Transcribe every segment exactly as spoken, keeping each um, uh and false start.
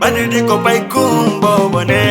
Banidi ko pay kumbo bone.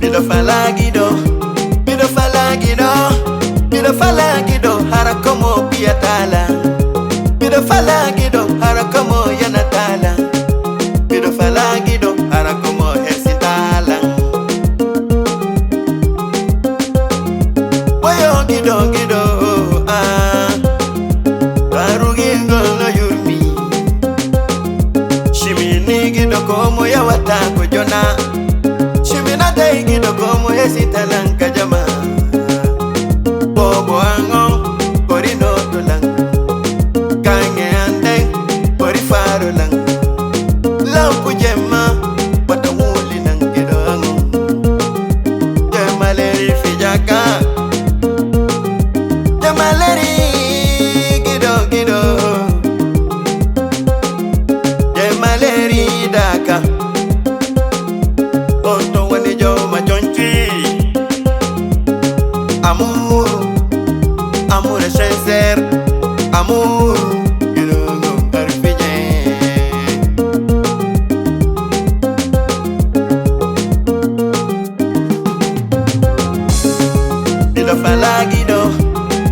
Miɗo fala giɗo, miɗo fala giɗo, miɗo fala giɗo, hara ko mo piyatala. Miɗo fala giɗo, hara ko mo yanatala. Miɗo fala giɗo, hara ko mo hesitala. Woyo giɗo, giɗo, ah. Arugingol no yurmi. Shimini giɗo ko mo yawata ko jona. Shimina dai giɗo ko mo hesitalan ka jama. Bobo ango, kori no tulan. Kange anden, kori farulan. Lampu jemma, bata wuli nan giɗo ango. Jemaleri fijaka. Jemaleri giɗo, giɗo. Jemaleri daka. On to woni joma jonci. Amour, amour est sincère. Amour, giɗo no garfije. Miɗo fala giɗo,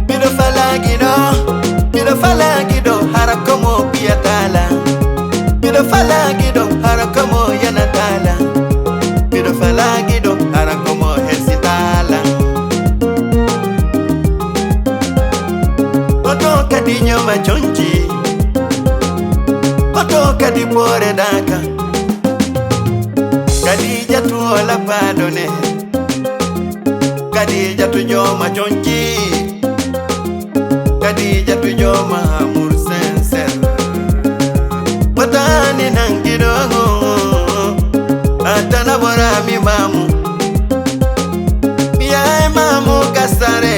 miɗo fala giɗo, miɗo fala giɗo, hara ko mo piyatala. Miɗo fala giɗo, hara ko mo yanatala. Miɗo fala giɗo, hara ko mo hesitala. Koto kadi nyoma jonji, koto kadi pore daka. Kadijatu o labbaɗo ne. Kadijatu joma jonji. Kadijatu joma amour sincère. Watani nangiɗo ngo. Atana borami mamu. Yai mamu kasare.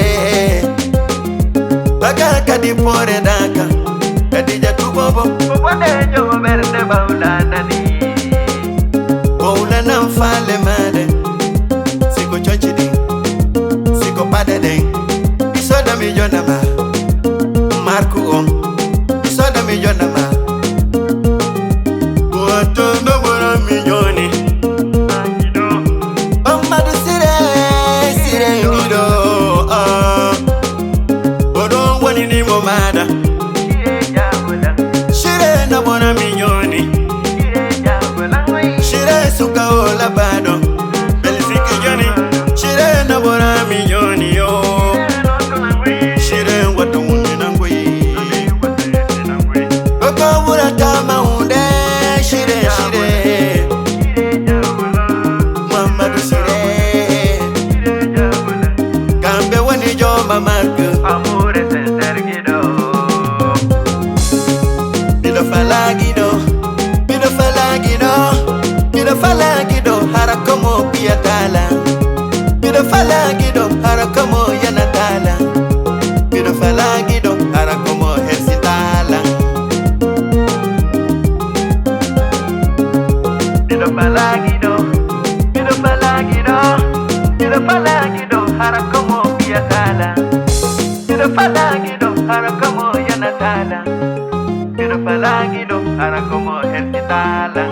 Baga kadi pore daka. Kadijatu bobo. Bobo de jomo berde bawla nani. Bawla nan fale made. Siko chochi din. Siko pade din. Isoda mi jonama. Marku on. Isoda mi jonama. Wato no bora mi joni. Amadou Siré, Siré giɗo, ah. Oɗon woni ni mo maɗa. Siré no bona mi joni. Siré suka o labaɗo. Belfiki joni. Siré no bona mi joni yo. Siré wato woni nangoyi. Koko ɓurata mawde, Siré, Siré. Mamadou Siré. Kamɓe woni jooma marque. Amour est sincère giɗo. Miɗo fala giɗo, miɗo fala giɗo, miɗo fala giɗo, hara ko mo piyatala. Miɗo fala giɗo, hara ko mo yanatala. Miɗo fala giɗo, hara ko mo hesitala. Miɗo fala giɗo, miɗo fala giɗo, miɗo fala giɗo, hara ko mo piyatala. Miɗo fala giɗo, hara ko mo yanatala. Miɗo fala giɗo, hara ko mo hesitala.